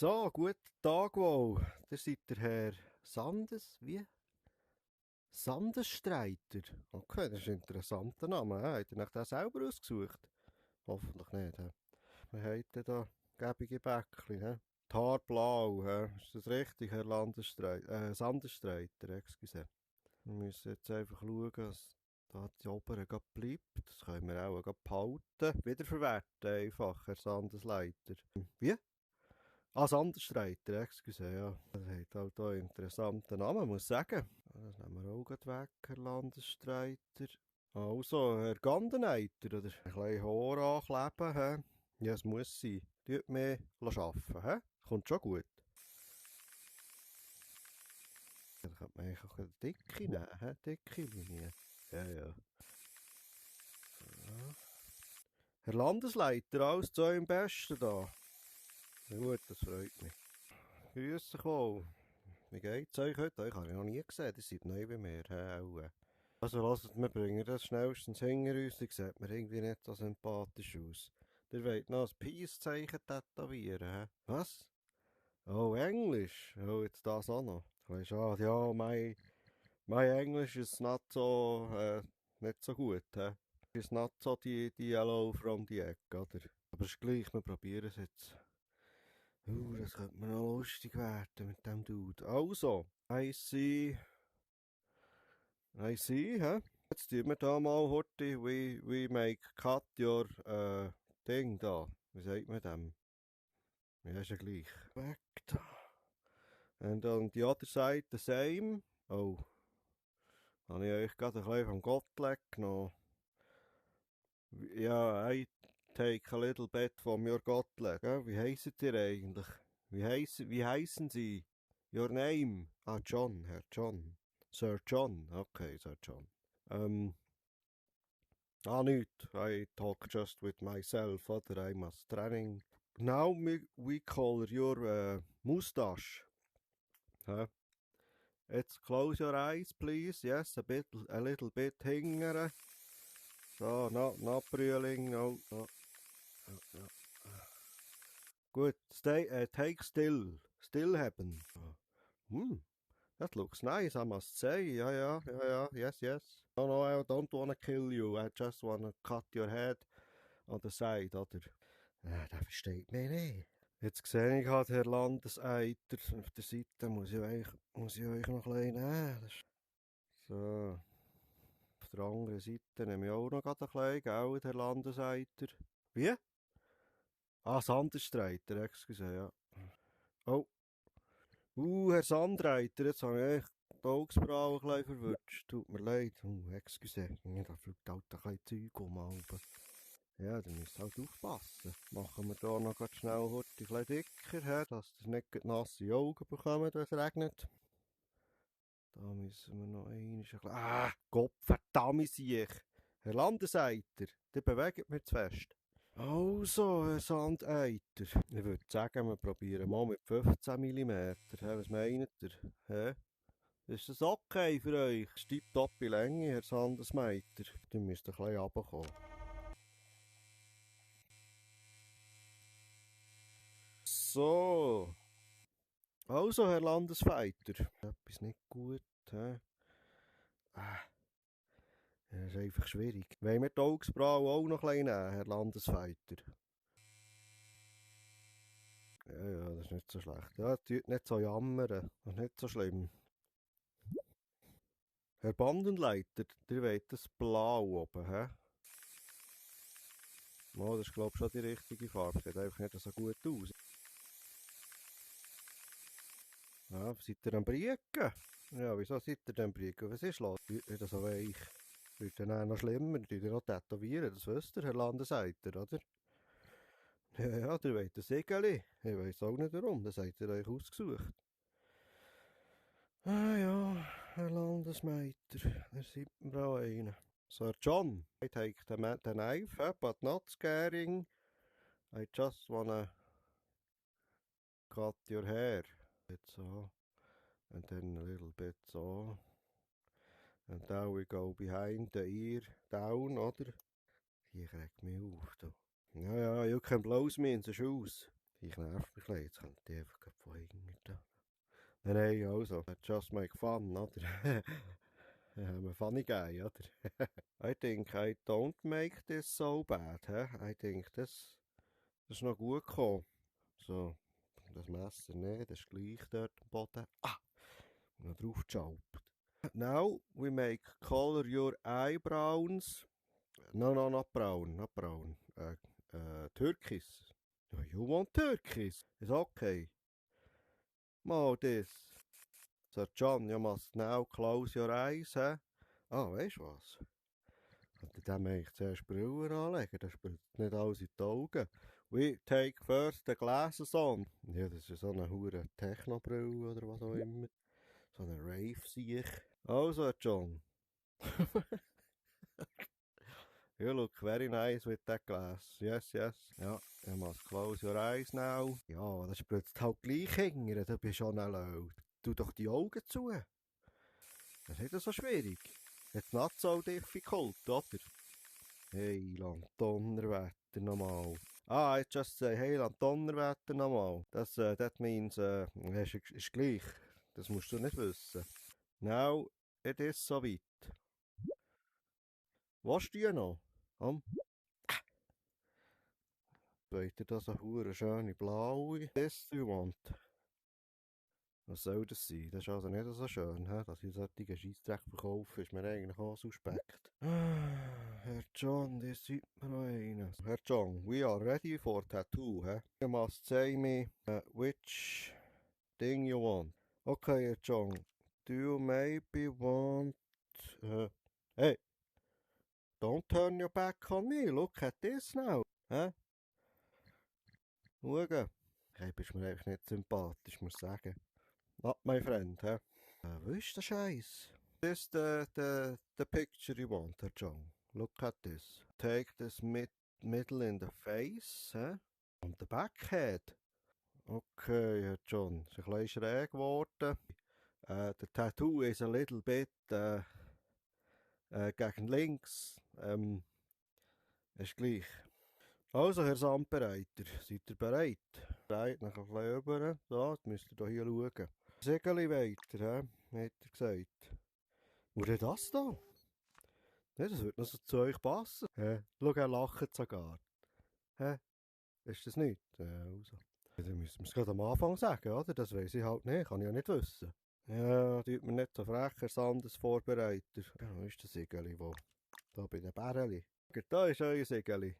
So, guten Tag wohl. Das seid der Herr Sandesstreiter. Okay, das ist ein interessanter Name. Habt ihr euch den selber ausgesucht? Hoffentlich nicht. He? Wir haben da gäbige Bäckchen. He? Die Haare blau. He? Ist das richtig, Herr Sandesstreiter? Excuse. Wir müssen jetzt einfach schauen, dass da die oberen gerade bleibt. Das können wir auch gerade behalten. Wiederverwerten einfach, Herr Sandesleiter. Wie? Ah, Sandesstreiter, excuse, ja. Das hat halt auch einen interessanten Namen, muss ich sagen. Das nehmen wir auch gleich weg, Herr Landesstreiter. Also, Herr Gandeneiter, oder? Ein bisschen Haar ankleben, hä? Ja, es muss sein. Tut mehr arbeiten, hä? Kommt schon gut. Dann könnte man eigentlich auch eine dicke nehmen, hä? Dicke Linie. Ja, ja. Ja. Herr Landesleiter, alles zu eurem Besten da. Ja gut, das freut mich. Grüß dich wohl. Wie geht's euch heute? Ich habe ich noch nie gesehen, ihr seid neu bei mir. Also lasst, wir bringen das schnellstens hinter uns, die sieht mir irgendwie nicht so sympathisch aus. Ihr wollt noch ein Peace-Zeichen tätowieren, hä? Was? Oh, Englisch? Oh, jetzt das auch noch. Ein schade, ja, mein Englisch ist nicht so gut, hä? Ist not so die yellow from the egg, oder? Aber ist gleich, wir probieren es jetzt. Das könnte mir noch lustig werden mit dem Dude. Also, I see, hä? Jetzt tun wir da mal heute, we make cut your Ding da. Wie sagt man dem? Ja, ist ja gleich. Weg da. And on the other side the same. Oh, habe ich euch gerade ein bisschen vom Gottleg genommen. Ja, I take a little bit from your Gottleg. Wie heissen ihr eigentlich? Wie heissen Sie? Your name? Ah, John, Herr John. Sir John, okay, Sir John. Nicht. I talk just with myself, oder? I must training. Now we color your mustache. Huh? Let's close your eyes, please. Yes, a little bit hingere. So, not brülling, no. No. Good. Take still. Still haben. That looks nice, I must say. Yeah, yes. No, I don't wanna kill you. I just wanna cut your head on the side, oder? Das versteht mich nicht. Jetzt sehe ich halt, Herr Landeseiter, auf der Seite muss ich euch noch ein bisschen nehmen. So. Auf der anderen Seite nehme ich auch noch ein bisschen, gell, Herr Landeseiter. Wie? Ah, Sandesstreiter, excuse, ja. Oh. Herr Sandreiter, jetzt habe ich euch die Augsbraue ein bisschen verwünscht. Tut mir leid. Excuse. Da fliegt halt ein bisschen Zeug um. Ja, dann müsst ihr halt aufpassen. Machen wir hier noch ganz schnell ein bisschen dicker, dass ihr nicht nasse Augen bekommt, wenn es regnet. Da müssen wir noch ein bisschen... Gott verdammt ich! Herr Landeseiter, der bewegt mich zu fest. Also, Herr Sandeiter, ich würde sagen, wir probieren mal mit 15 mm. Was meint ihr? Ist das okay für euch? Tipptopp Länge, Herr Sandesmeiter. Ihr müsst ein bisschen runterkommen. So. Also, Herr Landesfeiter. Etwas nicht gut, hä? Das ist einfach schwierig. Wollen wir die Augsbraue auch noch ein bisschen nehmen, Herr Landesfeiter? Ja, das ist nicht so schlecht. Ja, tut nicht so jammern. Das ist nicht so schlimm. Herr Bandenleiter, ihr wollt das Blau oben, hä? Oh, das ist, glaube ich, schon die richtige Farbe. Sieht einfach nicht so gut aus. Ja, seid ihr am Briegen? Ja, wieso seid ihr denn am Briegen? Was ist los? Wird das so weich? Wird dann auch noch schlimmer? Tut ihr noch tätowieren? Das wisst ihr, Herr Landeseiter, oder? Ja, ihr wollt ein Segeli. Ich weiss auch nicht warum. Das habt ihr euch ausgesucht. Ah ja, Herr Landesmeiter, da seid wir auch einer. Sir John, I take the knife, but not scaring. I just wanna cut your hair. Bit so. And then a little bit so. And now we go behind the ear down, oder? Hier kriegt mich auf, da. Ja, you can blow me in the shoes. Ich nerv mich ein, jetzt könnte ich einfach von hinten da. Nein, also, just make fun, oder? I'm a funny guy, oder? I think I don't make this so bad, hä? I think das ist noch gut gekommen. So, das Messer nicht, das ist gleich dort am Boden. Ah, noch drauf geschalpt. Now we make color your eyebrows. No, not brown, not brown. Turquoise. No, you want turquoise? It's okay. Mal this. So, John, you must now close your eyes, hä? Ah, weißt du was? Könnte dem eigentlich zuerst Brille anlegen, dann spritzt nicht alles in die Augen. We take first the glasses on. Ja, das ist so eine hure Techno-Brille oder was auch immer. So eine Rave-Siech. Also, John. You look very nice with that glass. Yes, yes. Ja, you must close your eyes now. Ja, das spritzt halt gleich hinterher. Du bist schon laut. Tu doch die Augen zu. Das ist nicht so schwierig. It's not so difficult, oder? Hey, Donnerwetter nochmal. Ah, I just say, hey, Donnerwetter nochmal. That means, ist gleich. Das musst du nicht wissen. Now, it is so weit. Willst du die noch? Wollt ihr das eine hure schöne blaue? This you want. Was soll das sein? Das ist also nicht so schön, he? Dass ich solche Scheissdreck verkaufe, ist mir eigentlich auch suspekt. Herr John, das sieht mir noch einen. Herr John, we are ready for tattoo, he? You must say me which thing you want. Okay, Herr John, do you maybe want... hey, don't turn your back on me, look at this now. Hä? Schau. Hey, bist mir eigentlich nicht sympathisch, muss ich sagen. Not my friend, hä? Wo ist der Scheiß? This the picture you want, Herr John. Look at this. Take this middle in the face, hä? Und the backhead. Okay, Herr John. Ist ein bisschen schräg geworden. The tattoo is a little bit gegen links. Ist gleich. Also, Herr Sandbereiter, seid ihr bereit? Dreht noch ein bisschen rüber. So, jetzt müsst ihr hier schauen. Segeli weiter, hat er gesagt. Und das da? Ja, das würde noch so zu euch passen. Schau, er lacht sogar. Hä? Ist das nicht? Also. Ja, dann müssen wir es gerade am Anfang sagen, oder? Das weiss ich halt nicht, kann ich ja nicht wissen. Ja, tut mir nicht so frech, Herr Sandesvorbereiter. Ja, wo ist das Segeli, wo? Da bei den Bäreli. Da ist euer Segeli.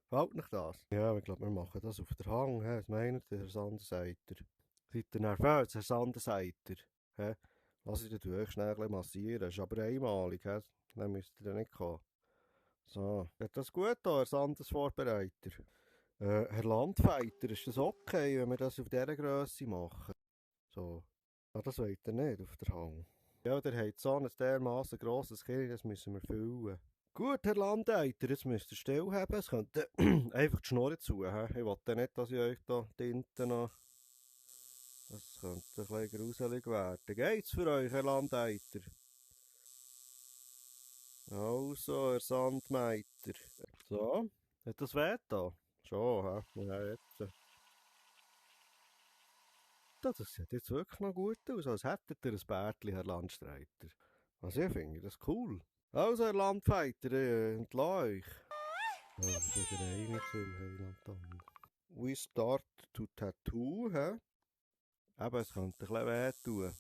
Fällt euch das? Ja, ich glaube, wir machen das auf der Hang. He? Was meint ihr, Herr Sandesseiter? Seid ihr nervös, Herr Sandesseiter? He? Lass ich euch schnell ein bisschen massieren. Das ist aber einmalig. He? Dann müsst ihr nicht kommen. So, geht das gut da, Herr Sandesvorbereiter? Herr Landfeiter, ist das okay, wenn wir das auf dieser Grösse machen? So. Ah, das wollt ihr nicht auf der Hang. Ja, der hat so ein dermassen grosses Kind, das müssen wir füllen. Gut, Herr Landeiter, jetzt müsst ihr still haben. Es könnte einfach die Schnurren zu. He? Ich will nicht, dass ich euch da Tinten noch... Das könnte ein bisschen gruselig werden. Geht's für euch, Herr Landeiter? Also, Herr Sandmeiter. So, hat das weh da? Schon, hä? Ja, jetzt. Das sieht jetzt wirklich noch gut aus, als hättet ihr ein Bärtchen, Herr Landstreiter. Also, ich finde das cool. Also, Herr Landfeiter, entlasse euch. Oh, das ist wieder eine im Heiland dann. We start to tattoo, hä? Eben, es könnte ein bisschen wehtun.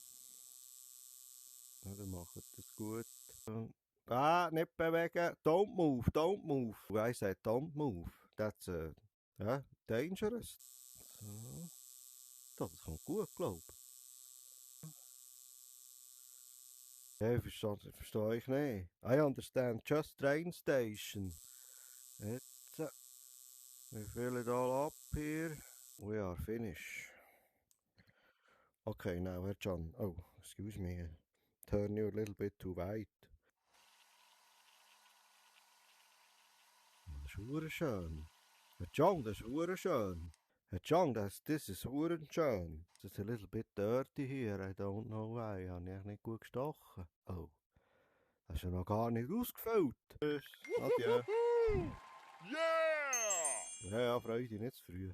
Ja, dann macht das gut. Nicht bewegen. Don't move, don't move. I said don't move. That's dangerous. So. Das kommt gut, glaube ich. Ja, ich verstehe euch nicht. I understand just train station. Jetzt, we fill it all up here. We are finished. Okay, now, Herr John. Oh, excuse me. Turn you a little bit too wide. Das ist wunderschön. Herr John, das ist wunderschön. Herr John, this is wunderschön. It's a little bit dirty here. I don't know why. Habe ich nicht gut gestochen. Oh. Hast du noch gar nicht ausgefüllt? Adieu. Yeah! Ja, freue dich nicht zu früh.